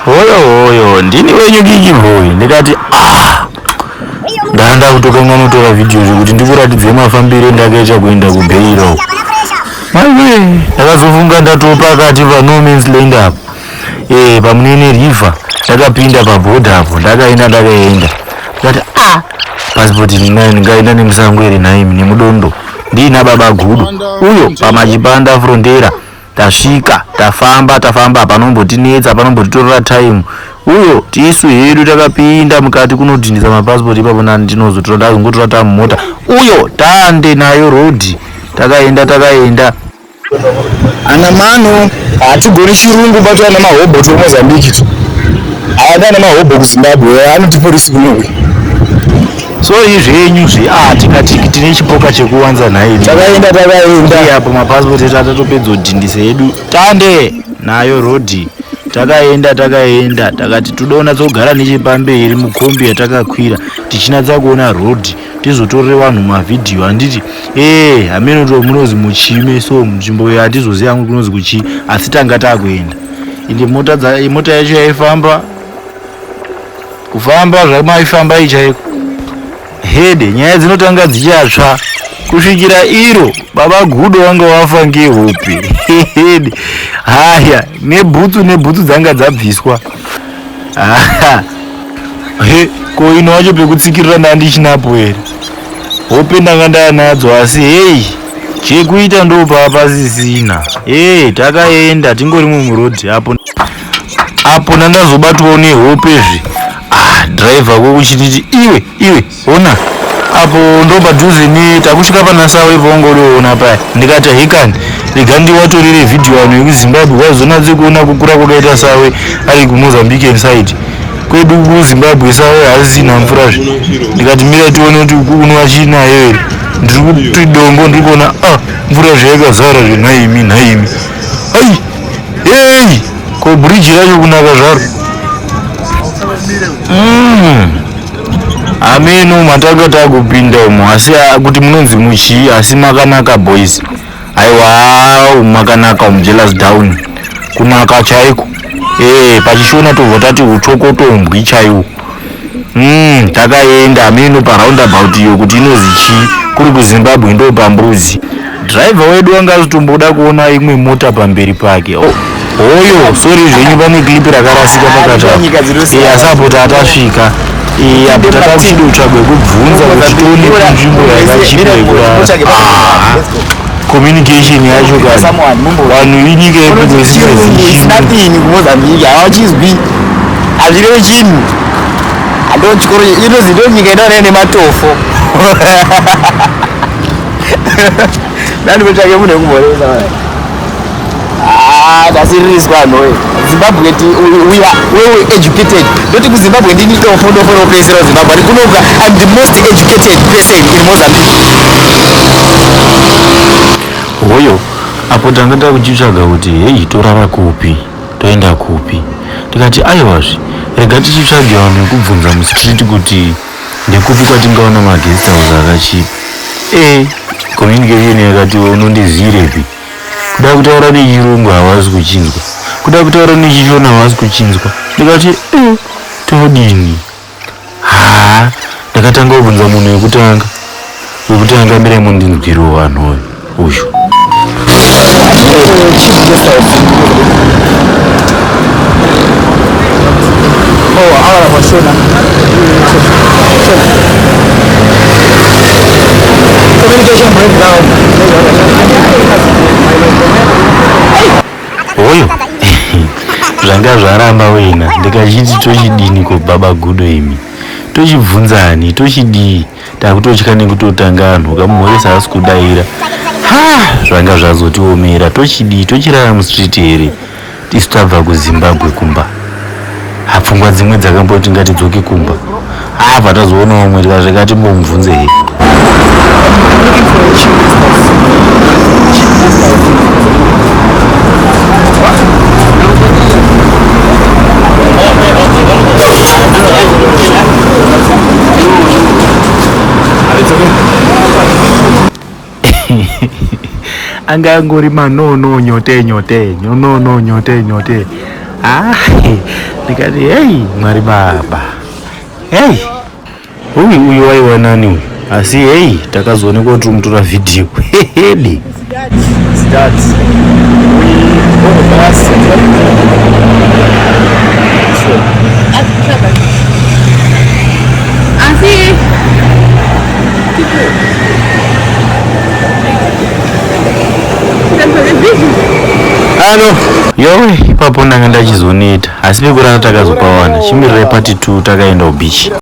Hoyo hoyo, ndini wenyu Kiki Boy. Ndikati ah, ndanga kutokanganwa kutora vhidhiyo zvekuti ndikuratidze mafambiro endakaita kuenda kuBeira uko. Maiwe, ndakazofunga ndatopakati pa no man's land apo. Eh, pamunene river ndakapinda pabhodha apo, ndakaenda ndakaenda. Ndikati ah, passport ndinayo ndingaenda nemusango here nhaimi nemudondo. Ndiina baba Gudo uyo pamachipanda frontera. Tasvika, tafamba tafamba, hapanombotinetsa, hapanombotitorera time. Uyo tisu hedu takapinda mukati kunodhindisa mapassport ipapo nani ndinozotora ndazongotora tamumota. Uyo tande nayo road takaenda takaenda. Ana mano hatigoni chirungu but ana mahobho to Mozambique to. Haana ana mahobho kuZimbabwe anotiporisi kunoku. Sorry zvenyu zve ah tikati tine chipoka chekuwanza nhaimi. Takaenda takaenda. Iye apo mapassport edu atatopedza kudhindisa edu. Tande nayo road takaenda takaenda takati toda kunatsogara nechepamberi mukombi yatakakwira tichinatsa kuona road tizotorere vanhu mavhidhiyo handiti ee hameno to munozi muchime so nzvimbo iyo hatizozivi hangu kunozi kuchii asi tanga takuenda ende mota mota yacho yaifamba kufamba zvamaifamba chaiko hede nyaya dzinotanga dzichatsva kusvikira iro baba Gudo vanga wafa ngehope. Hede haya nebhutsu nebhutsu dzanga dzabviswa. He ko ino wacho pekutsikirira ndandichinapo here hope ndanga ndanadzo asi hei chekuita ndopapasisina. Hey, takaenda tingorimo murodhi apo apo ndandazobatwawo nehopezve. Ah, driver kokuchititi iwe iwe ona apo ndo padhuze ne takusvika pana Sawe paungodoona paya. Ndikati hekani rega ndiwatorere vhidhiyo vanhu vekuZimbabwe vazonatse kuona kukura kwakaita Sawe ari kuMozambican side. Kwedu kuZimbabwe Sawe haasisina mvurazve. Ndikati mira tione kuti kuno achinayo here. Ndiri kuti dombo ndiri kuona ah mvura zvayakazara zve nhaimi nhaimi. Ai hey ko bridge racho kunaka zvaro. Ameno matanga takupinda umo asi kuti munonzi muchii asi makanaka boys. Aiwa makanaka umu jealous down. Kunaka chaiko. Eh pachishona tobva tati uchokotombwi chaiwo. Takaenda ameno pa roundabout iyo kuti inozi chii kuri kuZimbabwe ndo pambudzi. Driver wedu anga azitomboda kuona imwe mota pamberi pake. Oh, hoyo sorry zvenyu pane clip rakarasika pakati apo. Nyika dzinosiyana. Asi apo tatasvika. Apo tatakuchida kutsvaga kubvunza kuti tione nzvimbo yakachipa yekurara. Communication yacho kani. Vanhu inyika yedu It's nothing kuMozambique havachizwi hazvirevi chinhu. Ndo chikoro inozi ndo nyika inoona nematofo. Ndandikutsvake munhu wekumhoresa. Ah, ndasiririswa anhu woye. Zimbabwe ti we are well educated. Ndoti kuZimbabwe ndini dofo dofo ropedzisira kuZimbabwe. But kunoka I'm the most educated person in Mozambique. Hoyo apo tanga takuchitsvaga kuti hei torara kupi toenda kupi. Tikati aiwazve rega tichitsvage vanhu vekubvunza mustreet kuti ndekupi kwatingaona maguest house akachipa. Communication yakati unondizirepi. Kuda kutaura nechirungu havasi kuchinzwa. Kuda kutaura nechishona havasi kuchinzwa. Ndikati todini. Ha, ndakatanga kubvunza munhu wekutanga. Wekutanga mirai mundinzwirewo vanhu uyu. Oh, awara kwashona. Communication breakdown. Hoyo zvanga zvaramba wena ndikachiti tochidini ko baba Gudo imi tochibvunzani tochidii takutotya nekutotanga anhu ukamumhoresa haasi kudaira. Ha zvanga zvazotiomera tochidii tochirara mustreet here tisu tabva kuZimbabwe kumba. Hapfungwa dzimwe dzakamboti ngatidzoke kumba. Abva tazoona umwe tikasvika timbomubvunze here. Looking for a cheap guest house. Cheap guest house. Anga angori manono nyote nyote nyonono nyote nyote. Ah, ndikati hei Mwari baba, hei uyu uyu waiwa nani uyu? Asi hei takazoonekwa kuti tiri mutora vhidhiyo hedi. That we on the bus. Asi tipo Ano yowe, ipapo ndanga ndachizoneta, asi pekurara takazopawana. Chimirirai part 2, takaenda kubeach.